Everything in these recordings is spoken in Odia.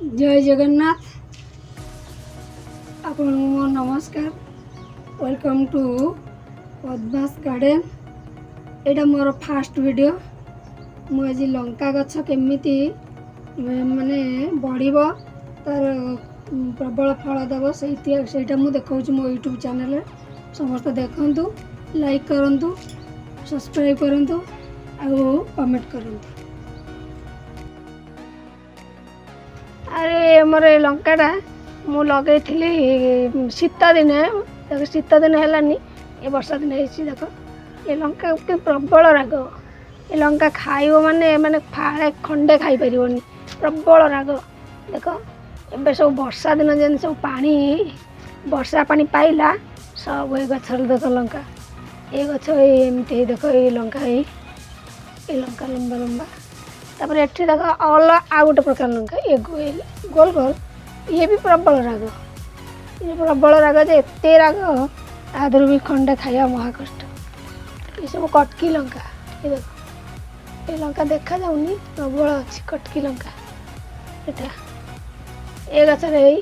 ଜୟ ଜଗନ୍ନାଥ। ଆପଣଙ୍କୁ ମୋ ନମସ୍କାର। Welcome to Padma's garden. ଏଇଟା ମୋର ଫାଷ୍ଟ ଭିଡ଼ିଓ। ମୁଁ ଆଜି ଲଙ୍କା ଗଛ କେମିତି ମାନେ ବଢ଼ିବ, ତାର ପ୍ରବଳ ଫଳ ଦେବ, ସେଇଟା ମୁଁ ଦେଖାଉଛି ମୋ ୟୁଟ୍ୟୁବ୍ ଚ୍ୟାନେଲରେ। ସମସ୍ତେ ଦେଖନ୍ତୁ, ଲାଇକ୍ କରନ୍ତୁ, ସବସ୍କ୍ରାଇବ୍ କରନ୍ତୁ ଆଉ କମେଣ୍ଟ କରନ୍ତୁ। ଆରେ, ଆମର ଏ ଲଙ୍କାଟା ମୁଁ ଲଗେଇଥିଲି ଶୀତ ଦିନେ। ଦେଖ, ଶୀତ ଦିନ ହେଲାନି, ଏ ବର୍ଷା ଦିନ ହେଇଛି। ଦେଖ, ଏ ଲଙ୍କା କି ପ୍ରବଳ ରାଗ। ଏ ଲଙ୍କା ଖାଇବ ମାନେ ମାନେ ଫାଳେ ଖଣ୍ଡେ ଖାଇପାରିବନି, ପ୍ରବଳ ରାଗ। ଦେଖ, ଏବେ ସବୁ ବର୍ଷା ଦିନ ଯେମିତି ସବୁ ପାଣି, ବର୍ଷା ପାଣି ପାଇଲା ସବୁ ଏ ଗଛରେ। ଦେଖ ଲଙ୍କା, ଏ ଗଛ ଏଇ ଏମିତି। ଦେଖ, ଏଇ ଲଙ୍କା, ଏଇ ଲଙ୍କା ଲମ୍ବା ଲମ୍ବା। ତାପରେ ଏଠି ଦେଖ, ଆଉ ଗୋଟେ ପ୍ରକାର ଲଙ୍କା, ଏ ଗୋଲ ଗୋଲ। ଇଏ ବି ପ୍ରବଳ ରାଗ। ଇଏ ପ୍ରବଳ ରାଗ ଯେ ଏତେ ରାଗ, ତା ଦେହରୁ ବି ଖଣ୍ଡେ ଖାଇବା ମହା କଷ୍ଟ। ଏସବୁ କଟକି ଲଙ୍କା। ଏ ଦେଖ, ଏ ଲଙ୍କା ଦେଖାଯାଉନି, ପ୍ରବଳ ଅଛି କଟକି ଲଙ୍କା। ଏଟା ଏ ଗଛରେ ଏଇ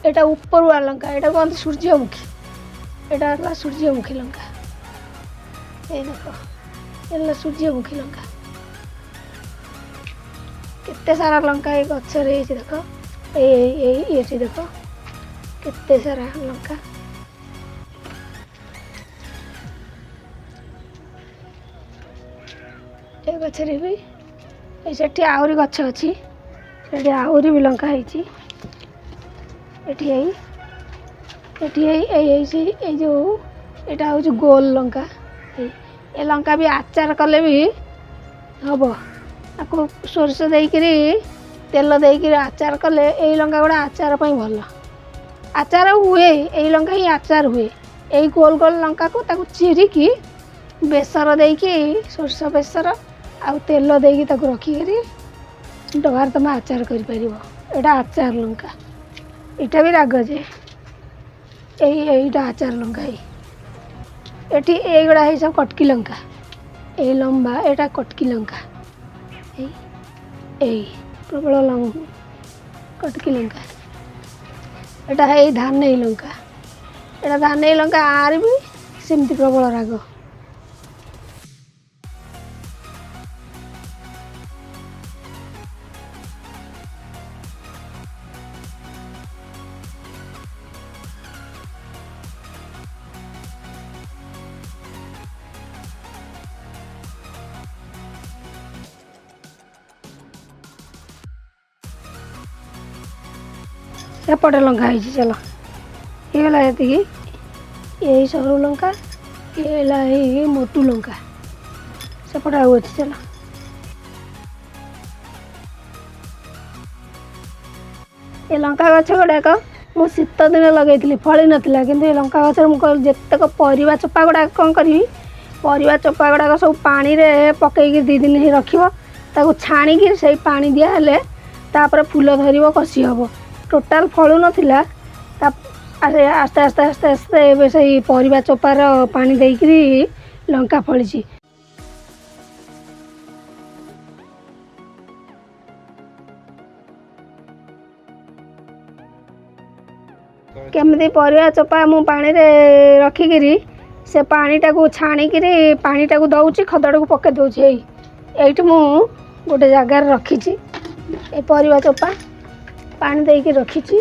ଏଇଟା ଉପରୁଆ ଲଙ୍କା, ଏଇଟା କୁହନ୍ତି ସୂର୍ଯ୍ୟମୁଖୀ। ଏଇଟା ହେଲା ସୂର୍ଯ୍ୟମୁଖୀ ଲଙ୍କା। ଏଇ ଦେଖ, ଏ ହେଲା ସୂର୍ଯ୍ୟମୁଖୀ ଲଙ୍କା। କେତେ ସାରା ଲଙ୍କା ଏଇ ଗଛରେ ହେଇଛି ଦେଖ। ଏଇ ଏଇ ଏଇ ଏଠି ଦେଖ, କେତେ ସାରା ଲଙ୍କା। ଏ ଗଛରେ ବି। ଏଇ ସେଠି ଆହୁରି ଗଛ ଅଛି, ସେଠି ଆହୁରି ବି ଲଙ୍କା ହେଇଛି। ଏଠି ଏଇ ଏଠି ଏଇ ଏଇ ହେଇଛି। ଏଇ ଯେଉଁ ଏଇଟା ହେଉଛି ଗୋଲ ଲଙ୍କା। ଏଇ ଏ ଲଙ୍କା ବି ଆଚାର କଲେ ବି ହବ। ତାକୁ ସୋରିଷ ଦେଇକିରି, ତେଲ ଦେଇକିରି ଆଚାର କଲେ ଏଇ ଲଙ୍କା ଗୁଡ଼ା ଆଚାର ପାଇଁ ଭଲ। ଆଚାର ହୁଏ, ଏଇ ଲଙ୍କା ହିଁ ଆଚାର ହୁଏ। ଏଇ ଗୋଲ ଗୋଲ ଲଙ୍କାକୁ ତାକୁ ଚିରିକି ବେସର ଦେଇକି, ସୋରିଷ ବେସର ଆଉ ତେଲ ଦେଇକି ତାକୁ ରଖିକିରି ଡବାରେ ତୁମେ ଆଚାର କରିପାରିବ। ଏଇଟା ଆଚାର ଲଙ୍କା। ଏଇଟା ବି ରାଗ ଯେ। ଏଇଟା ଆଚାର ଲଙ୍କା। ଏଇ ଏଠି ଏଇଗୁଡ଼ା ହେଇ ସବୁ କଟକି ଲଙ୍କା। ଏଇ ଲମ୍ବା ଏଇଟା କଟକି ଲଙ୍କା। ଏଇ ଏଇ ପ୍ରବଳ କଟକି ଲଙ୍କା। ଏଇଟା ହେଇ ଧାନେଇ ଲଙ୍କା। ଏଇଟା ଧାନେଇ ଲଙ୍କା, ଆର ବି ସେମିତି ପ୍ରବଳ ରାଗ। ଏପଟେ ଲଙ୍କା ହେଇଛି। ଚାଲ, ହେଇଗଲା ଏତିକି। ଏଇ ସରୁ ଲଙ୍କା, ଇଏ ହେଲା ଏଇ ମୋଟୁ ଲଙ୍କା। ସେପଟେ ଆଉ ଅଛି, ଚାଲ। ଏ ଲଙ୍କା ଗଛ ଗୁଡ଼ାକ ମୁଁ ଶୀତ ଦିନେ ଲଗେଇଥିଲି, ଫଳି ନଥିଲା। କିନ୍ତୁ ଏ ଲଙ୍କା ଗଛରେ ମୁଁ ଯେତେକ ପରିବା ଚୋପା ଗୁଡ଼ାକ କ'ଣ କରିବି, ପରିବା ଚୋପା ଗୁଡ଼ାକ ସବୁ ପାଣିରେ ପକେଇକି 2 ଦିନ ହିଁ ରଖିବ। ତାକୁ ଛାଣିକି ସେଇ ପାଣି ଦିଆହେଲେ ତାପରେ ଫୁଲ ଧରିବ, କଷି ହେବ। ଟୋଟାଲ୍ ଫଳୁ ନଥିଲା। ତା ଆସ୍ତେ ଆସ୍ତେ ଆସ୍ତେ ଆସ୍ତେ ଆସ୍ତେ ଏବେ ସେଇ ପରିବା ଚୋପାର ପାଣି ଦେଇକିରି ଲଙ୍କା ଫଳିଛି। କେମିତି ପରିବା ଚୋପା ମୁଁ ପାଣିରେ ରଖିକିରି ସେ ପାଣିଟାକୁ ଛାଣିକିରି ପାଣିଟାକୁ ଦେଉଛି, ଖଦଡ଼କୁ ପକାଇ ଦେଉଛି। ଏଇଠି ମୁଁ ଗୋଟେ ଜାଗାରେ ରଖିଛି, ଏ ପରିବା ଚୋପା ପାଣି ଦେଇକି ରଖିଛି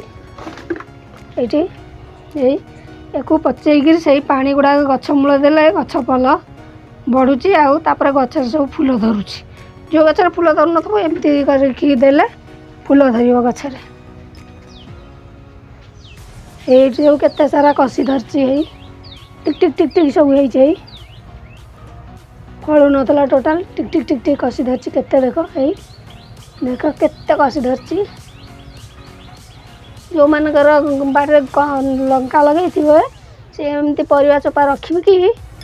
ଏଇଠି। ଏଇ ୟାକୁ ପଚେଇକିରି ସେଇ ପାଣି ଗୁଡ଼ାକ ଗଛ ମୂଳ ଦେଲେ ଗଛ ଭଲ ବଢ଼ୁଛି ଆଉ ତାପରେ ଗଛରେ ସବୁ ଫୁଲ ଧରୁଛି। ଯେଉଁ ଗଛରେ ଫୁଲ ଧରୁନଥିବ, ଏମିତି କରିକି ଦେଲେ ଫୁଲ ଧରିବ ଗଛରେ। ଏଇଠି ସବୁ କେତେ ସାରା କଷି ଧରିଛି। ଏଇ ଟିକ୍ ଟିକ୍ ଟିକ୍ ଟିକ୍ ସବୁ ହେଇଛି। ଏଇ ଫଳୁ ନଥିଲା ଟୋଟାଲ୍, ଟିକ୍ ଟିକ୍ ଟିକ୍ ଟିକ୍ କଷି ଧରିଛି କେତେ। ଦେଖ, ଏଇ ଦେଖ, କେତେ କଷି ଧରିଛି। ଯେଉଁମାନଙ୍କର ବାଡ଼ିରେ ଲଙ୍କା ଲଗେଇଥିବେ, ସେ ଏମିତି ପରିବା ଚୋପା ରଖିବି କି,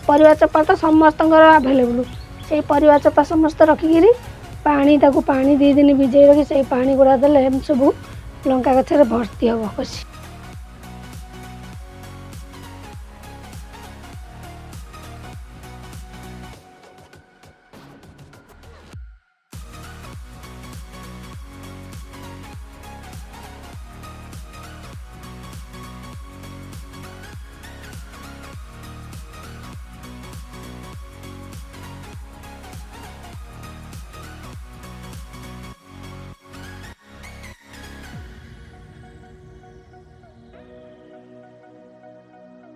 ପରିବା ଚୋପା ତ ସମସ୍ତଙ୍କର ଆଭେଲେବୁଲ୍। ସେଇ ପରିବା ଚୋପା ସମସ୍ତେ ରଖିକିରି ପାଣି, ତାକୁ ପାଣି 2 ଦିନ ଭିଜେଇ ରଖି ସେଇ ପାଣି ଗୁଡ଼ା ଦେଲେ ଏମିତି ସବୁ ଲଙ୍କା ଗଛରେ ଭର୍ତ୍ତି ହେବ କଷି।